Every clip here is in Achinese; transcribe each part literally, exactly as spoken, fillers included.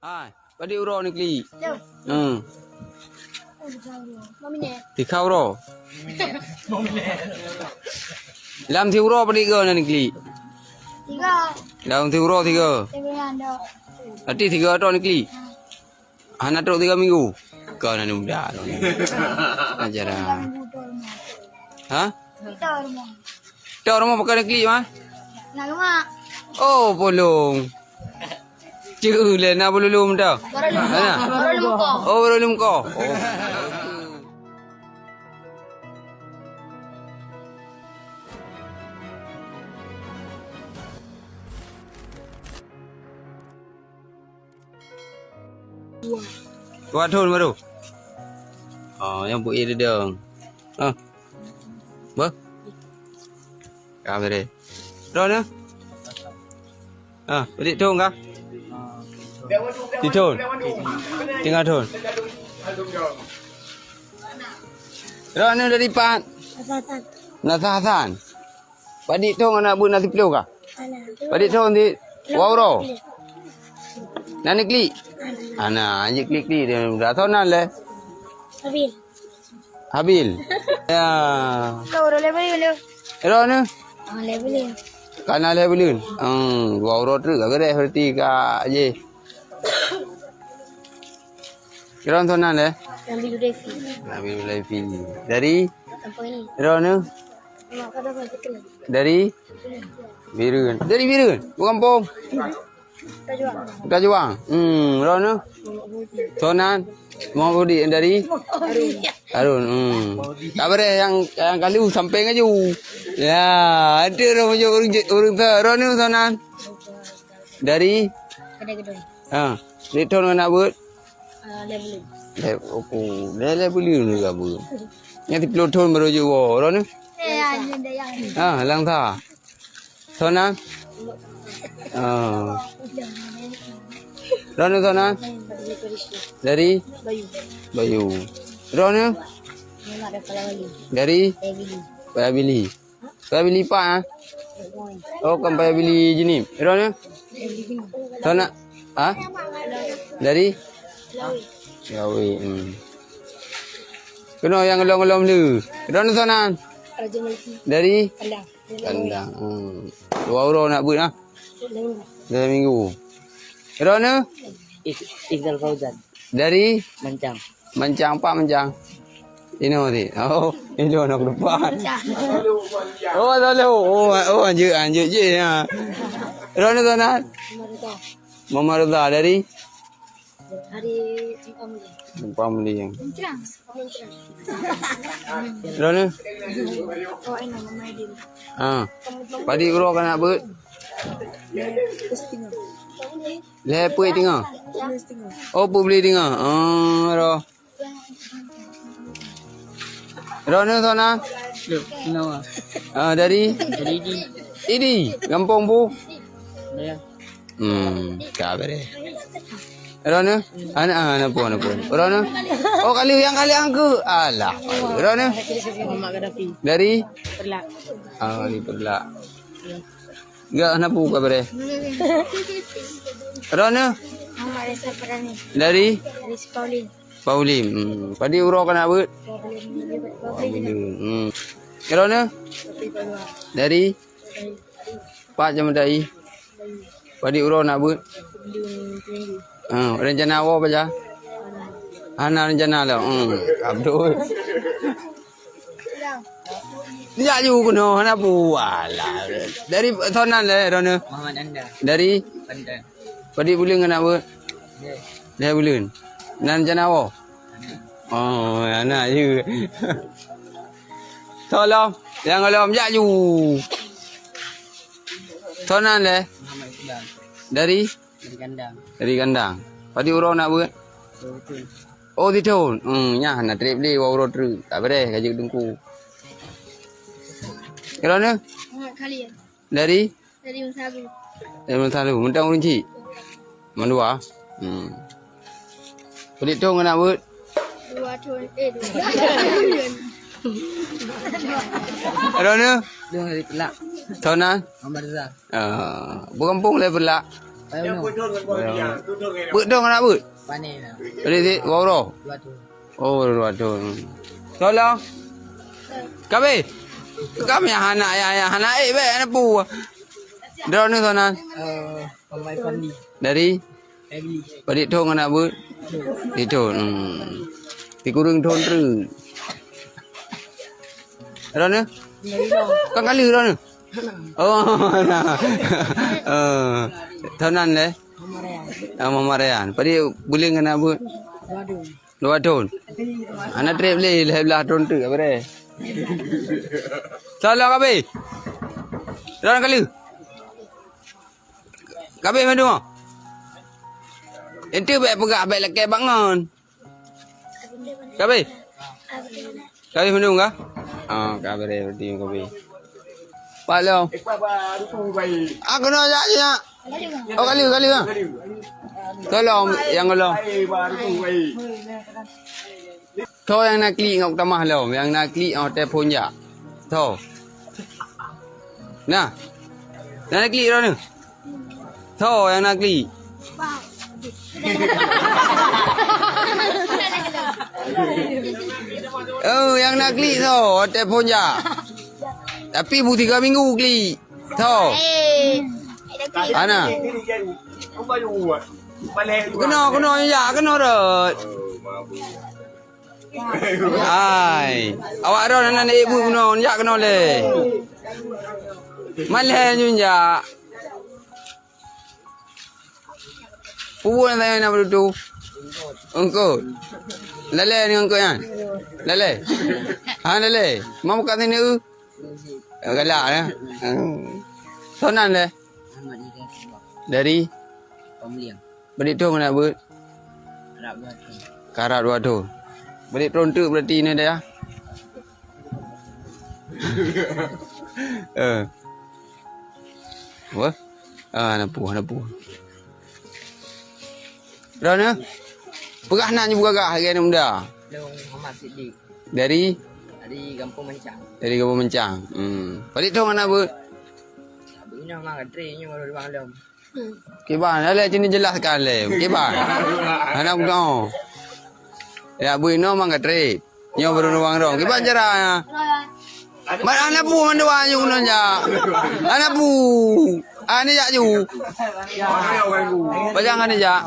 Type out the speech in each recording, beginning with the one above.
Hai, padit uroe neuklik? Lom. Hmm. Tiga uroe. Lam siuroe padit go na neuklik? Tiga. Lam siuroe tiga. Tiga anda. Berarti tiga tok neuklik? Hana trok tiga minggu. Kau na muda. Ajaran. Ha? Kita rumah. Tok rumoh pakon neuklik, mah? Nak rumah. Oh, polong. Ceu lé na bululum dah. Baru lum. Ha? Baru lum ko. Oh, baru lum ko. Oh. Dua thon baru. Oh, nyang bui dong. Ah. Bah. Ka bere. Droeneuh? Ah, padit thon kah? Di thon. Teungoh thon. Droeneuh dari pat? Nasa Hasan. Padit thon aneuk beuet na siplôh kah? Padit thon di Wauro. Na neuklik? Ana, jeuet klik-klik dia. Dah thon nan lé. Habil. Habil. Ya. Kau udah lé buleuen tu. Droeneuh? Ah, lé buleuen. Kana lé buleuen. Hmm, dua uroe treuk ka gadeh berarti ka je. Droeneuh thon nan lé? Nabi Hudayfi. Nabi Hudayfi. Dari? Apa ini? Droeneuh? Mak kau dah masuk ke? Dari? Bireuen. Dari Bireuen. Bukan pong. Tajuang. Tajuang. Hmm, droeneuh? Thon nan? Muhammad Budi dari? Harun. Hmm. Tak bereh yang, yang kalu sampai ngaju. Ya, ada orang punya orang je-, orang tu. Droeneuh thon nan? Dari? Kedai gedung. Ha, di thon aneuk beuet? Ah, lé buleuen. Lé, oh, lé, lé buleuen juga beuet. Nyang siplôh thon baru jeuet woe. Droeneuh? Eh, ya, ya, ya. Ha, lang tha. Thon nan? Ah. Droeneuh thon nan? Dari? Bayu. Bayu. Droeneuh? Muhammad Dafal Wali. Dari? Dari Bili. Paya Bili. Paya Bili pat, ah? Oh, kan Paya Bili jeunib. Droeneuh? Thon nan? Ha? Dari? Lawi. Lawi, hmm. Keunoe nyang lom-lom le. Droeneuh thon nan? Raja Maliki. Dari? Kandang. Kandang. Hmm. Dua uroe aneuk beuet, ah? Dua minggu. Dua minggu. Droeneuh? Is-, Iqbal Fauzan. Dari? Mancang. Mancang, pat Mancang? Inoe ti. Oh, inoe na depan. Mancang. Oh, lalu. Oh, oh, anjeuk, anjeuk je, ya. Droeneuh thon nan? Muhammad Ridha. Muhammad Ridha dari? Dari Simpang Mulia. Simpang Mulia. Muncrang. Muncrang. Droeneuh? Oh, ini Mama Aidil. Ha. Padit uroe ka aneuk beuet? Setengah. Lhèe peuet teungoh? Setengah. Oh, peuet buleuen teungoh. Oh, roh. Droeneuh thon nan? Luk, Nawa. Ah, dari? Dari Idi. Idi, gampông pu? Ya. Hmm, ka bere. Droeneuh? Aneuk, ah, aneuk pu, aneuk pu. Droeneuh? Oh, kali nyang kali angku. Alah. Droeneuh? Muhammad Gaddafi. Dari? Perlak. Ah, dari Perlak. Ya. Enggak, aneuk pu ka bere. Droeneuh? Muhammad Reza Farani. Dari? Dari Sipaulim. Paulim. Hmm. Padit uroe ka aneuk beuet? Paulim. Hmm. Droeneuh? Dari? Pat Jamadai. Padit uroe aneuk beuet? Ha, rencana woe pajan? Hana rencana lom. Hmm. Abdul. Jak ju keunoe, hana pu. Alah. Dari thon nan lé, droeneuh? Muhammad Anda. Dari? Banten. Padit buleuen aneuk beuet? Lhèe. Lhèe buleuen. Na rencana woe? Hana. Oh, hana ju. Tolong, nyang lom jak ju. Thon nan lé? Muhammad Iqbal. Dari? Dari Kandang. Dari Kandang. Padit uroe aneuk beuet? Dua thon. Oh, dua thon. Hmm, nyan na trép lé, dua uroe treuk. Tak bereh, ka jeuet teungku. Droeneuh? Muhammad Khalil. Dari? Dari Meunsalu. Dari Meunsalu. Mantong ureueng chik? Mandua. Hmm. Padit thon aneuk beuet? Dua thon, eh, dua. Droeneuh? Dua dari Pelak. Thon nan? Muhammad Reza. Ah, beugampông lé Pelak? Peuet thon aneuk beuet? Pané lah. Jadi si, dua uroe? Dua thon. Oh, dua thon. Tolong. Kabe. Kami hana ya, ya hana eh be aneuk pu. Droeneuh sonan. Eh, Pamai Fandi. Dari? Dari. Padit thon aneuk beuet? Di thon. Hmm. Sikureueng thon treuk. Droeneuh? Kan kali droeneuh? Oh, nah. Eh, thon nan lé? Pamai Rayyan. Ah, Pamai Rayyan. Padit buleuen aneuk beuet? Dua thon. Dua thon. Aneuk trép lé, lhèe blah thon teuk, apa deh? Salah kabe. Droeneuh kali. Kabe mandum. Ente bèk peugah bèk lakèe bangon. Kabe? Kabe mandum ka? Ah, kabe deh, berarti kabe. Pak Long. Aku nak jak je nak. Oh, kali, kali ah. Tolong yang tolong. Tho nyang na klik ngon tamah lom, nyang na klik ngon telepon jak. Tho. Nah. Nyang na klik droeneuh. Tho nyang na klik. Oh, nyang na klik tho, telepon jak. Tapi bu tiga minggu klik. Tho. Ana. Keunoe, keunoe, jak keunoe rot. Hai, awak droeneuh na ibu keunoe, jak keunoe lé. Malèe nyoe jak. Pubuet na sayang na beutôi. Eungkôt. Lalé ngon eungkôt nyan. Lalé. Ha, lalé. Mau buka sini eu. Eh, galak ya. Hmm. Sonan lé. Dari? Pamliang. Beri thon nak beuet. Karab dua thon. Beri thon teuk berarti ni dah. Eh. Wah. Ah, na peue, na peue. Droeneuh. Peugah nan nyang gagah lagèe aneuk muda. Lôn Muhammad Siddiq. Dari? Dari Gampông Mancang. Dari Gampông Mancang. Hmm. Padit thon aneuk beuet? Abu inoe mang gadre nyoe baru dua lom. Kiban, lé cini jelaskan lé. Kiban. Hana bunoe. Ya, bui no mang gadre. Nyoe baru nuang rong. Kiban cara. Mat aneuk pu mandua nyoe keunoe jak. Aneuk pu. Aneuk jak ju. Pajang aneuk jak.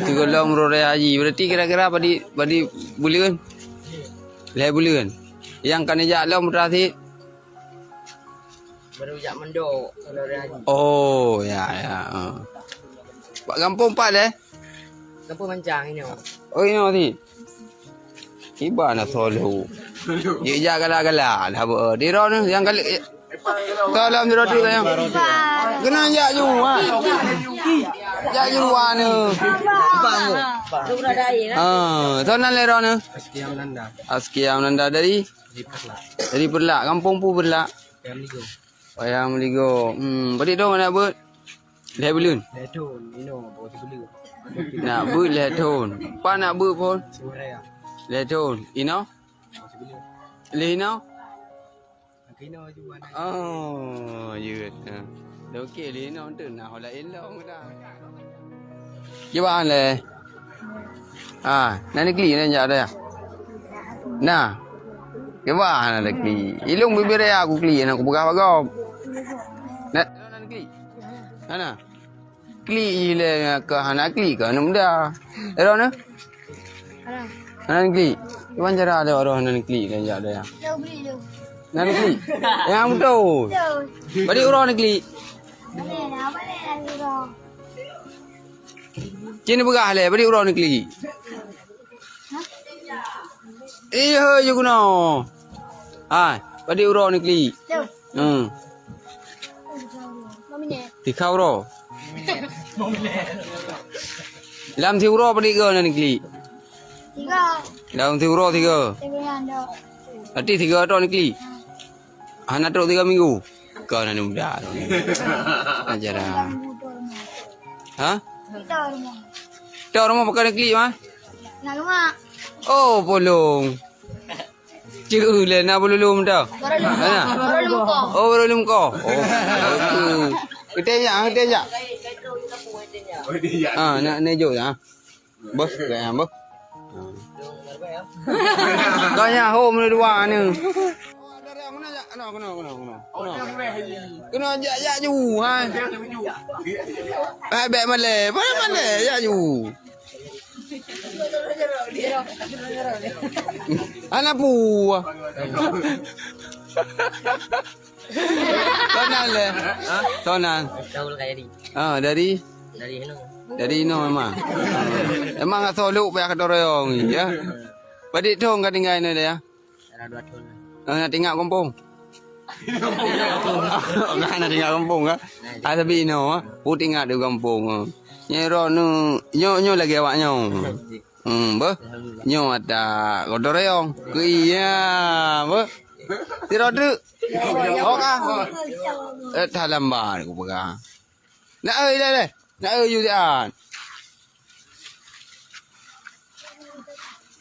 Sigohlom raya haji. Berarti kira-kira padi, padi buleuen? Lhèe buleuen. Nyang ka neujak lom putra sit? Baru jak mandok, kalau raya haji. Oh, ya, ya. Ha. Pak gampông pat lé? Gampông Mancang inoe. Oh, inoe sit. Kiban na solo. Jijak galak-galak dah beuh. Di droeneuh nyang kali. Tolong di droeneuh sayang. Keunoe jak ju, ha. Jak ju, ha, nyoe. Ah, sonan lé droeneuh? Askia Melanda. Askia Melanda dari? Dari Peureulak. Dari Peureulak. Gampông peue Peureulak? Payah Meuligoe. Payah Meuligoe. Hmm, padit thon aneuk beuet? Lhèe buleuen. Lhèe thon, inoe baru sibuleuen. Aneuk beuet lhèe thon. Pat aneuk beuet phôn? Sibuleuen. Lhèe thon. Inoe? Baru sibuleuen. Lheueh inoe? Keunoe ju aneuk. Oh, jeuet. Ha. Dah okey lé inoe tu nah, ho laén lom dah. Kiban lé? Ah, na neuklik na jak dah. Nah. Kiban na neuklik. Ilong bibir ya aku klik, na aku peugah bak gob. Na, na neuklik. Hana. Klik ilé ka hana klik ka aneuk muda. Ero na? Hana. Hana neuklik. Kiban cara ada orang hana neuklik dan jak dah. Hana neuklik. Yang betul. Balik uroe neuklik. Cina peugah lé, beri uroe neuklik. Iya, je guna. Ha, beri uroe neuklik. Hmm. Tiga uroe. Lam si uroe beri ke neuklik? Tiga. Lam si uroe tiga. Tiga yang ada. Berarti tiga uroe neuklik. Hana trok tiga minggu. Kau na muda. Ajar ah. Ha? Kita rumah. Kita rumah pakai neuklik mah? Nak rumah. Oh, polong. Ceu le na belulum dah. Baru lum. Hana? Baru lum ko. Oh, baru lum ko. Oh, baru tu. Keutai jak, keutai jak. Ah, nak neujok ya. Beuh, keutai ya, beuh. Kau nyang hom ni dua ni. Kena jak, jak ju, ha. Eh, bèk malèe, bèk malèe, jak ju. Anak buah. Tonan le. Ha? Tonan. Tahu lah kayak ni. Ah, dari? Dari Hino. Dari Hino memang. Memang asal luk payah kata royong ya. Padit thong ka tinggai ni dia. Ada dua thon. Ah, nak tinggal kampung. Kan nak tinggal kampung kan? Ah, tapi Hino ah. Pu tinggal di kampung. Nyo ro nu nyo nyo lagi awak nyo. Hmm, beuh. Nyoe ata gotong royong. Keu iya, beuh. Sidroe treuk. Oka. Eh, that lambat kupeugah. Nak eu ilèe lé. Nak eu ju siat.